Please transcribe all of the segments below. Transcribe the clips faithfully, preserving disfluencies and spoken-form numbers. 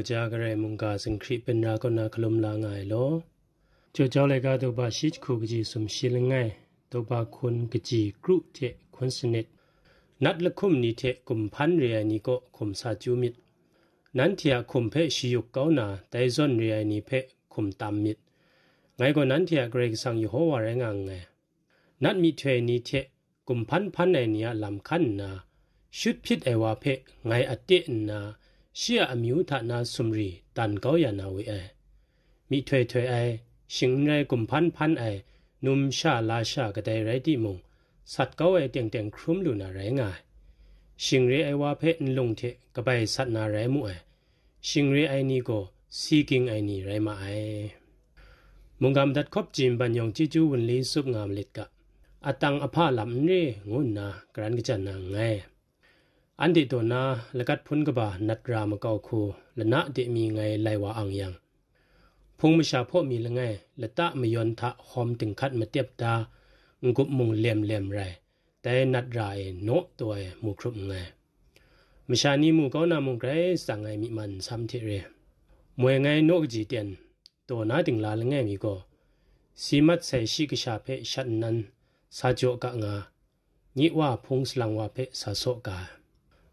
Ja Karai mungga zinghkri byin ra kaw na hkalum la nga ai law. Jaw jau laika daw ba shi jahku kaji sumshi langai, daw ba hkun kaji kru hte hkun sanit. Nat lahkum ni hte kumhpan re ai ni kaw hkum sa chyu myit. Nanhte a hkum hpe shayuk kau na, dai zawn re ai ni hpe hkum tam myit. Ngai gaw nanhte a Karai Kasang Yehova rai nga nngai. Nat myihtoi ni hte kumhpan hpan ai ni a lam hkan nna, shut hpyit ai wa hpe ngai ate nna, shi a amyu hta na sumri dan kau ya na we ai. Myihtoi htoi ai, shing n rai kumhpan hpan ai, numsha lasha kadai rai timung, sat kau ai teng teng hkrum lu na rai nga ai. Shing re ai wa hpe nlung hte kabai sat na rai mu ai. Shing re ai ni gaw si ging ai ni rai ma ai. Mungga madat hkawp jin ban yawng chyeju wunli tsup nga malit ga, atang ahpa lam n re ngu nna karan kajan na nngai. Anhte daw na lagat hpun kaba nat ra makau hku lana de mi ngai lai wa ang yang, hpung masha hpaw mi langai lata mayawn hta hawm dinghkat matep da, n-gup mung lem lem rai, dai nat ra e naw taw ai mu hkrup nngai. Masha ni mu kau na mung grai tsang ai myi man nsam hte re. Moi ngai naw kaji ten, taw na dingla langai mi gaw, si mat sai shi kasha hpe shat nnan sa jaw ga nga, nye wa hpung salang wa hpe sa saw ga ai.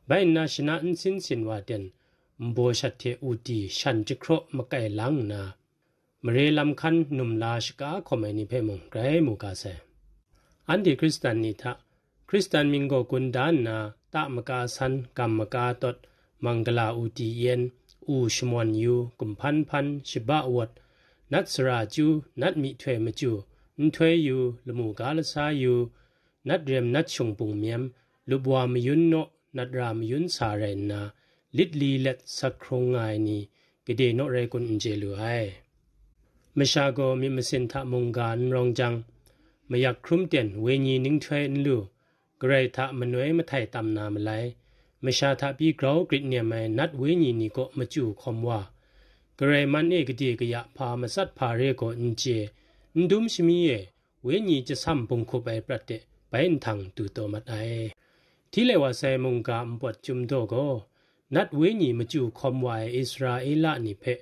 Bai nna shana nsin sin wa ten, nbaw shat hte uti shan jahkraw makai lang nna, mare lam hkan num la shaka hkawm ai ni hpe mung grai mu ga sai. Anhte Hkristan ni hta, Hkristan mying gaw gun da nna, ta maka san, gam maka tawt, manggala uti yen, u shamawn yu, kumhpan hpan, shaba wawt, nat sara chyu, nat myihtoi machyu, nhtoi yu, lamu ga lasa yu, nat rem nat shung bung myem, lup wa mayun naw, nat ra mayun sa rai nna, lit li let sak hkrung nga ai ni, gade naw rai kun n chye lu ai. Masha gaw myit masin hta mungga n rawng jang, mayak hkrum ten wenyi ninghtoi n lu, Karai hta manoi mahtai tam na malai, masha hta pyi grau grit nem ai nat wenyi ni kaw machyu hkawm wa, Karai man e gade kaya hpa matsat hpa re gaw n chye, n dum shami e, wenyi chyasam bunghkup ai prat de bai nhtang du taw mat ai. Hti lai wa sai mungga npawt chyum daw gaw, nat wenyi machyu hkawm wa ai Israela ni hpe,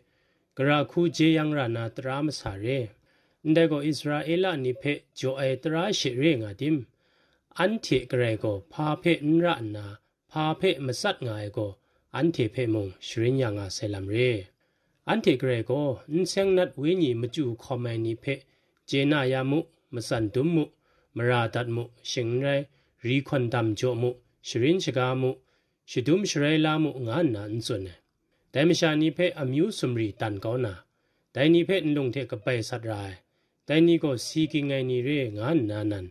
gara hku jeyang ra na tara masa re, ndai gaw Israela ni hpe jaw ai tara she re nga tim? Anhte Karai gaw hpa hpe n ra nna, hpa hpe matsat nga ai gaw, anhte hpe mung sharin ya nga sai lam re. Anhte Karai gaw n seng nat wenyi machyu hkawm ai ni hpe chye na ya mu, matsan dum mu, mara dat mu, shing n rai, ri hkawn dam jaw mu, sharin shaga mu, shadum sharai la mu, nga nna n tsun ai. Dai masha ni hpe amyu sumri tan kau na, dai ni hpe nlung hte kabai sat ra ai, dai ni gaw si ging ai ni re nga nna nan,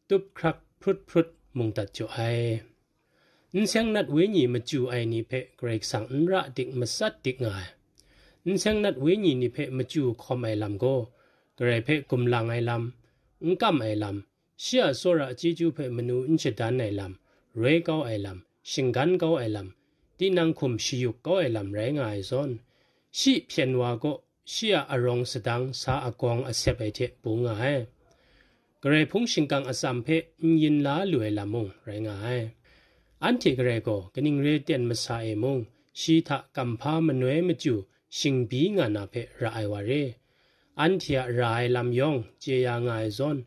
tup hkrak hprut hprut mung dat jaw ai. N seng nat wenyi machyu ai ni hpe Karai Kasang n ra dik matsat dik nga ai. N seng nat wenyi ni hpe machyu hkawm ai lam gaw, Karai hpe gumlang ai lam, n kam ai lam, shi a tsawra chyeju hpe manu n shadan ai lam, roi kau ai lam, shinggan kau ai lam, tinang hkum shayuk kau ai lam rai nga ai zawn, shi hpyen wa kaw shi a arawng sadang sa agawng asep ai hte bung nga ai. Karai hpung shingkang atsam hpe n yin la lu ai lam mung rai nga ai. Anhte Karai gaw kaning re ten masa e mung, shi hta kamhpa manoi machyu shingbi nga na hpe ra ai wa re. Anhte a ra ai lam yawng chye ya nga ai zawn,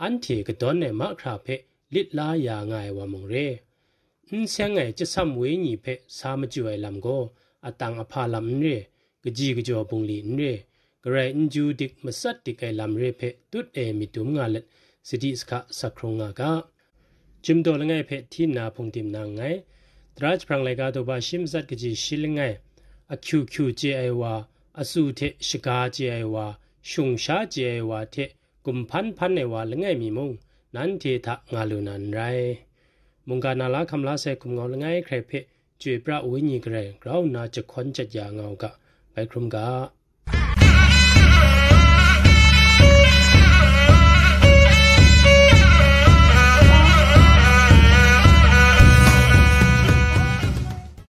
anhte kadawn ai mahkra hpe lit la ya nga ai wa mung re. N seng ai chyasam wenyi hpe sa machyu ai lam gaw, atang ahpa lam n re, kaji kajaw bungli n re, Karai n ju dik matsat dik ai lam re hpe tut e myit dum nga let, sadi sahka sak hkrung nga ga. Chyum daw langai hpe hti nna hpung tim na nngai. Tara jahprang laika daw ba shi matsat kaji shi langai, ahkyu hkyu chye ai wa, atsu hte shaga chye ai wa, shung sha chye ai wa hte gumhpan hpan ai wa langai mi mung, nanhte hta nga lu na n rai. Mungga na la hkam la sai hkum ngau langai hkrai hpe, Chyoi pra Wenyi Karai grau nna jahkawn jat ya nga u ga, bai hkrum ga.